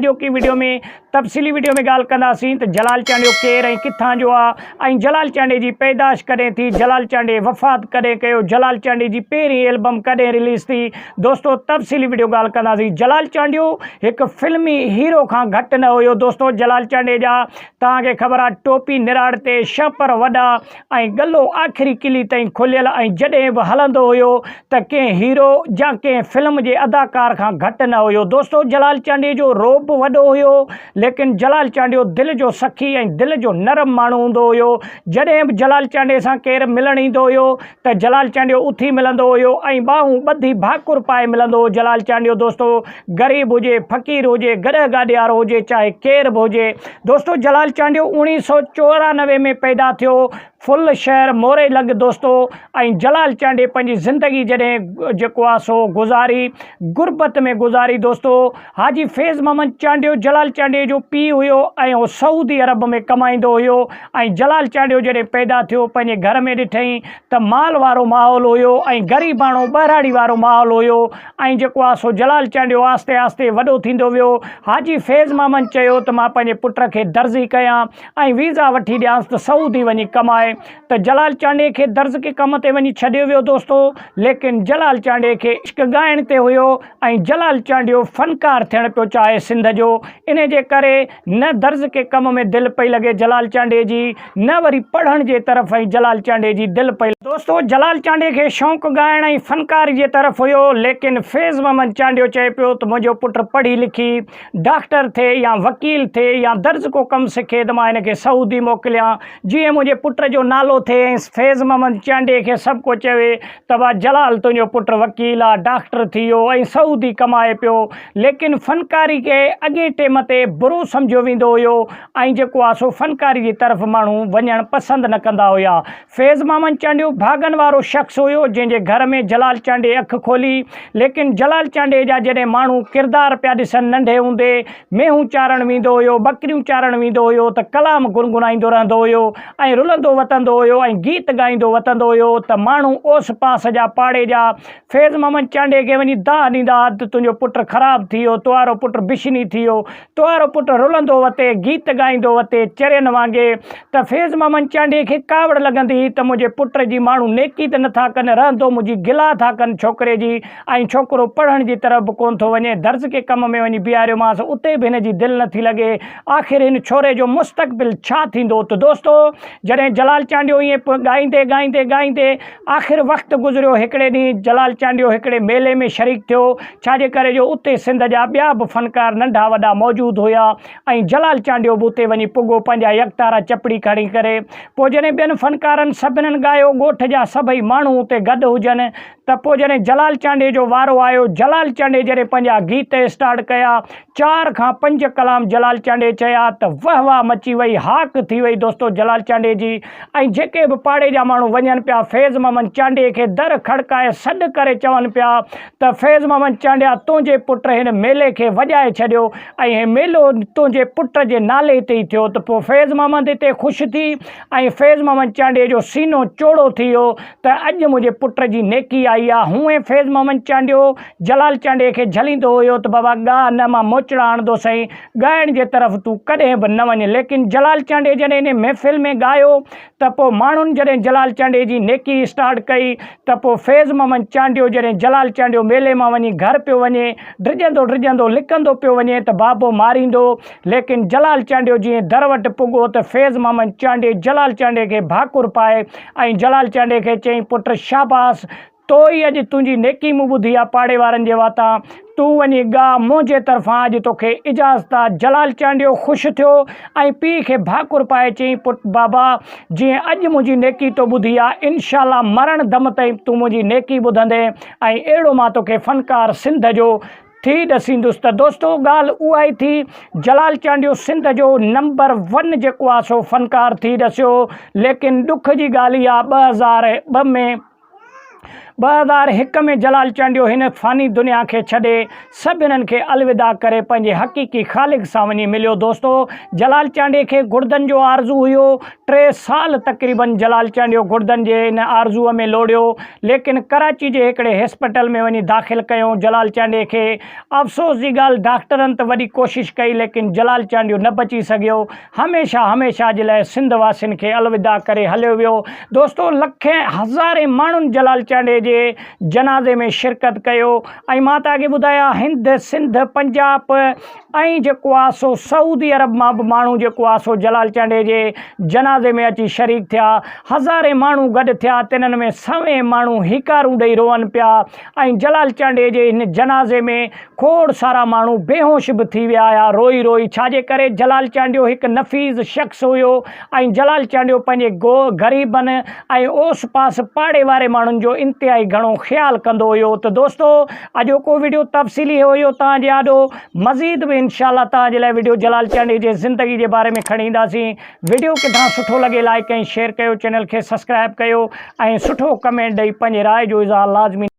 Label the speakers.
Speaker 1: اڄوڪي وڊيو ۾ تفصيلي وڊيو ۾ ڳالهه ڪنداسين ته جلال چانڊيو ڪير ۽ ڪٿان جو آ ۽ جلال چانڊيي جي پيدائش ڪڏهن ٿي، جلال چانڊيي وفات ڪڏهن ڪيو، جلال چانڊيي جي پهرين البم ڪڏهن رليز ٿي، دوستو تفصيلي وڊيو ڳالهه ڪنداسين. جلال چانڊيو هڪ فلمي هيرو کان گهٽ نه هيو دوستو جلال چانڊيي جا توهان کي خبر آ ٽوپي نراڙ تي شهپر وڏا ۽ ڳلو آخري ڪلي تائين کليل ۽ جڏهن به هلندو هيو ته ڪنهن هيرو يا ڪنهن فلم جي اداڪار کان گهٽ نه هيو. دوستو جلال چانڊيي جو رعب به وڏو هيو ليڪن جلال چانڊيو دل جو سخي ۽ دل جو نرم ماڻهو هوندو هيو. جڏهن به جلال چانڊيي سان ڪير ملڻ ايندو هيو ته جلال چانڊيو اٿي ملندو هيو ۽ ٻانهون ٻڌي ڀاڪر پائي ملندو هو. جلال چانڊيو دوستو غريب هجي، فقير هجي، گڏهه گاڏيارو هجي چاهي ڪير به هجي. دوستو جلال چانڊيو اوڻيهه سئو 94 ۾ پيدا ٿيو ڦل شهر موري لڳ دوستو ۽ جلال چانڊيي پنهنجي زندگي جڏهن جيڪو آ سو گذاري غربت ۾ گذاري دوستو حاجي فيض محمد چانڊيو جلال چانڊيي جو پيء هيو ۽ هو سعودي عرب ۾ ڪمائيندو هيو ۽ جلال چانڊيو جڏهن پيدا ٿيو پنهنجي گهر ۾ ڏٺئين ته مال وارو ماحول هيو ۽ غريباڻو ٻهراڙي وارو ماحول هيو ۽ جيڪو آ سو جلال چانڊيو آهستي آهستي وڏو ٿيندو ويو. حاجي فيض محمد چيو ته مان پنهنجي پٽ کي درزي ڪيان ۽ ويزا وٺي ڏيانس ته سعودي وڃي ڪمائي ته جلال چانڊيي کي درزڪي ڪم تي وڃي ڇڏيو ويو دوستو ليڪن جلال چانڊيي کي عشق ڳائڻ تي هيو ۽ جلال چانڊيو فنڪار ٿيڻ پيو چاهي سنڌ جو انهي جي ڪري نه درزڪي ڪم ۾ دل پئي لڳي جلال چانڊيي جي نه وري پڙهڻ جي طرف ۽ جلال چانڊيي جي دل پئي. دوستو جلال چانڊيي کي شوق ڳائڻ ۽ فنڪاري جي طرف هيو ليڪن فيض محمد چانڊيو چئي پيو ته منهنجو پٽ پڙهي لکي ڊاڪٽر ٿئي يا وڪيل ٿئي يا درزڪو ڪم سکي ته مان هن کي سعودي موڪليان جيئن منهنجي پٽ جو نالو ٿئي ۽ فيض محمد چانڊيي کي سڀ ڪو چوي ته وا جلال تنهنجو پٽ وڪيل آ ڊاڪٽر ٿي ويو ۽ سعودي ڪمائي پيو ليڪن فنڪاري کي اڳئين ٽيم تي برو سمجهيو ويندو هيو ۽ جيڪو آ سو فنڪاري جي طرف ماڻهو وڃڻ پسند نه ڪندا هيا. فيض محمد چانڊيو ڀاڳن وارو شخص هيو جنهن جي گهر ۾ جلال چانڊيي اک کولي ليڪن جلال چانڊيي جا جڏهن ماڻهو ڪردار پيا ڏسن ننڍي هوندي مينهون چارڻ ويندو هيو ٻڪريون چارڻ ويندو هيو ته ڪلام گنگنائيندو رهندو هيو ۽ رلندو وتندو هيو ۽ گيت ڳائيندو وتندو هيو ته ماڻهو اوس پاس جا پاڙي جا فيض محمد چانڊيي کي وڃي دانهن ڏيندا ها ته تنهنجو پٽ خراب ٿي ويو توهارو پٽ بشني ٿي ويو توهارو پٽ رلندو وتي، گيت ڳائيندو وتي، چرين وانگي، ته فيض محمد چانڊيي کي ڪاوڙ لڳندي هئي ته منهنجي پٽ جي ماڻهو نيڪي ته نٿا ڪن، رهندو منهنجي گلا ٿا ڪن ڇوڪري جي ۽ ڇوڪرو پڙهڻ جي طرف به ڪونه ٿو وڃي، درزڪي ڪم ۾ وڃي بيهاريومانس، اتي به هن جي دل نٿي لڳي، آخر هن ڇوري جو مستقبل ڇا ٿيندو؟ ته دوستو! جڏهن جلال چانڊيو ائين ڳائيندي ڳائيندي ڳائيندي آخر وقت گذريو، هڪڙي ڏينهن جلال چانڊيو هڪڙي ميلي ۾ شريڪ ٿيو، ڇا جي ڪري جو اتي سنڌ جا ٻيا به فنڪار ننڍا وڏا موجود هيا ۽ جلال چانڊيو به اتي وڃي پڳو پنهنجا يڪتارا چپڙي کڻي ڪري پوء جڏهن ٻين فنڪارن سڀنن ڳايو ڳوٺ جا سڀئي ماڻهو اتي گڏ هجن ته پوء جڏهن جلال چانڊيي جو وارو آيو جلال چانڊيي جڏهن پنهنجا گيت اسٽارٽ ڪيا چار کان پنج ڪلام جلال چانڊيي چيا ته وهه واهه مچي وئي، هاڪ ٿي وئي دوستو جلال چانڊيي جي ۽ جيڪي به پاڙي جا ماڻهو وڃن پيا فيض محمد چانڊيي کي در کڙڪائي سڏ ڪري چون پيا ته فيض محمد چانڊيا تنهنجي پٽ هن ميلي کي وڄائي ڇڏيو ۽ هي ميلو تنهنجي پٽ جي نالي تي ئي ٿيو ته پوء فيض محمد اتي خوش ٿي ۽ فيض محمد چانڊيي جو سينو چوڙو ٿي ويو ته اڄ منهنجي پٽ جي نيڪي آئي آ هونئن فيض محمد چانڊيو جلال چانڊيي کي جهليندو هيو ته بابا ڳاء نه مان موچڙا آڻندوسئين، ڳائڻ جي طرف تون ڪڏهن به نه وڃ. ليڪن جلال چانڊيي جڏهن انهي محفل ۾ ڳايو ته پوء ماڻهن جڏهن جلال چانڊيي جي نيڪي اسٽارٽ ڪئي ته پوء فيض محمد چانڊيو جڏهن جلال چانڊيو ميلي مان وڃي گهر پيو وڃي ڊڄندو ڊڄندو لڪندو پيو وڃي ته بابو ماريندو ليڪن جلال چانڊيو جيئن در وٽ پڳو ته فيض محمد چانڊيي جلال چانڊيي کي ڀاڪر پائي ۽ جلال چانڊيي کي چيائين پٽ شاباس تو ئي اڄ تنهنجي نيڪي مون ٻڌي آ پاڙي وارن جي واتان، تون وڃي ڳاء، منهنجي طرفان اڄ توکي اجازت آ. جلال چانڊيو خوش ٿيو ۽ پيء کي ڀاڪر پائي چيائين، پٽ بابا، جيئن اڄ منهنجي نيڪي تو ٻڌي آ، انشاء الله مرڻ دم تائين تون منهنجي نيڪي ٻڌندين ۽ اهڙو مان توکي فنڪار سنڌ جو ٿي ڏسيندس ته دوستو ڳالهه اها ئي ٿي جلال چانڊيو سنڌ جو نمبر ون جيڪو آ سو فنڪار ٿي ڏسيو، ليڪن ڏک جي ڳالهه اها 2002 ۾. 2001 ۾ جلال چانڊيو هن فاني دنيا کي ڇڏي سڀنن کي الوداع ڪري پنهنجي حقيقي خالق سان وڃي مليو دوستو جلال چانڊيي کي گڙدن جو آرزو هيو ٽي سال تقريبن جلال چانڊيو گڙدن جي ان آرزو ۾ لوڙيو ليڪن ڪراچي جي هڪڙي هسپٽل ۾ وڃي داخل ڪيو جلال چانڊيي کي افسوس جي ڳالهه ڊاڪٽرن ته وڏي ڪوشش ڪئي ليڪن جلال چانڊيو نه بچي سگهيو هميشه هميشه جي لاء سنڌ واسين کي الوداع ڪري هليو ويو. دوستو لکين هزارين ماڻهن جلال چانڊيي جي جنازي ۾ شرڪت ڪيو ۽ مان توهان کي ٻڌايان هند سنڌ پنجاب ۽ جيڪو آ سو سعودي عرب مان به ماڻهو جيڪو آ سو جلال چانڊيي جي جنازي ۾ اچي شريڪ ٿيا هزارين ماڻهو گڏ ٿيا تنهن ۾ سوين ماڻهو هيڪارون ڏئي روئن پيا ۽ جلال چانڊيي جي هن جنازي ۾ کوڙ سارا ماڻهو بيهوش به ٿي ويا هيا روئي روئي ڇا جي ڪري جلال چانڊيو هڪ نفيس شخص هيو ۽ جلال چانڊيو پنهنجي گو غريبن ۽ اوس پاس پاڙي واري ماڻهن جو انتهائي گهڻو خيال ڪندو هيو ته دوستو اڄوڪو وڊيو تفصيلي هيو توهان جي آڏو مزيد به انشاء الله توهان جي لاء وڊيو جلال چانڊيي جي زندگي جي باري ۾ کڻي اينداسين وڊيو ڪٿان سٺو لڳي لائيڪ ۽ شيئر ڪيو چينل کي سبسڪرائب ڪيو ۽ سٺو ڪمينٽ ڏئي پنهنجي راء جو اظهار لازمي.